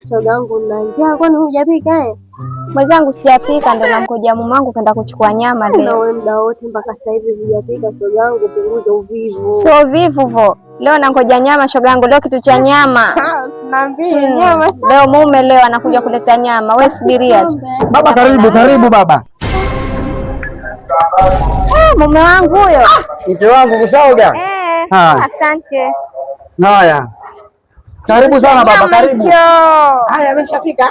Shogangu, na njaa, kwani hujapika eh? Mwenzangu sijapika, ndo namngojea mume wangu kwenda kuchukua nyama Na leo. wewe muda wote mpaka sasa hivi hujapika shogangu, punguza uvivu. So vivu vo. Leo nangoja nyama shogangu, leo kitu cha nyama. Niambie Hmm. Leo mume leo anakuja kuleta nyama. We subiria tu. Baba karibu, karibu baba. Ah, mume wangu huyo. Mke wangu kushaoga? Eh, Haya. asante. Haya. Karibu sana baba, Nyama karibu. hicho. Haya, ameshafika.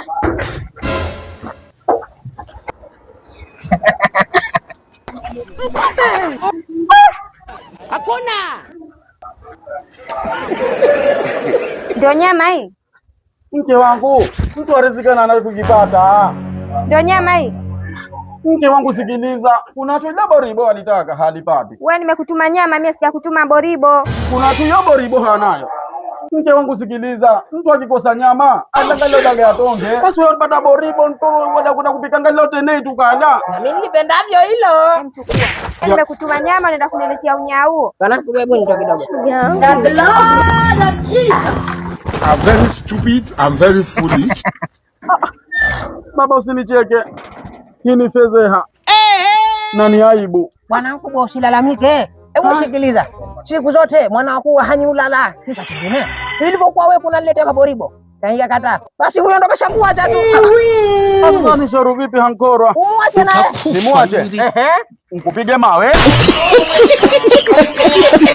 Ndio nyama hii? Mke wangu, mtu arizikana naye kujipata. Ndio nyama hii? Mke wangu sikiliza, kuna tu boribo alitaka halipati. Wewe nimekutuma nyama, mimi sijakutuma boribo. Kuna tu boribo hanayo. Mke wangu sikiliza, mtu akikosa nyama atangalia daga atonge. Basi wewe unapata boribo ntoro wala kuna kupika ngalio tena tukala. Na mimi nilipendavyo hilo. Mchukua. Nimekutuma nyama, unaenda kuniletea unyau. Bana hebu nitoe kidogo. I'm very stupid. I'm very foolish. Baba usinicheke. Hii ni fedheha. Na ni aibu. Bwana mkubwa usilalamike. Hebu sikiliza. Siku zote mwana wakuu hanyulala. Kisha chingine. Ilivyokuwa wewe kunaniletea maboribo. Kaingia kata. Basi huyo ndo kashakuwa tu. Sasa ni shauri vipi hankorwa? Umuache naye. Nimuache. Ehe. Nkupige mawe.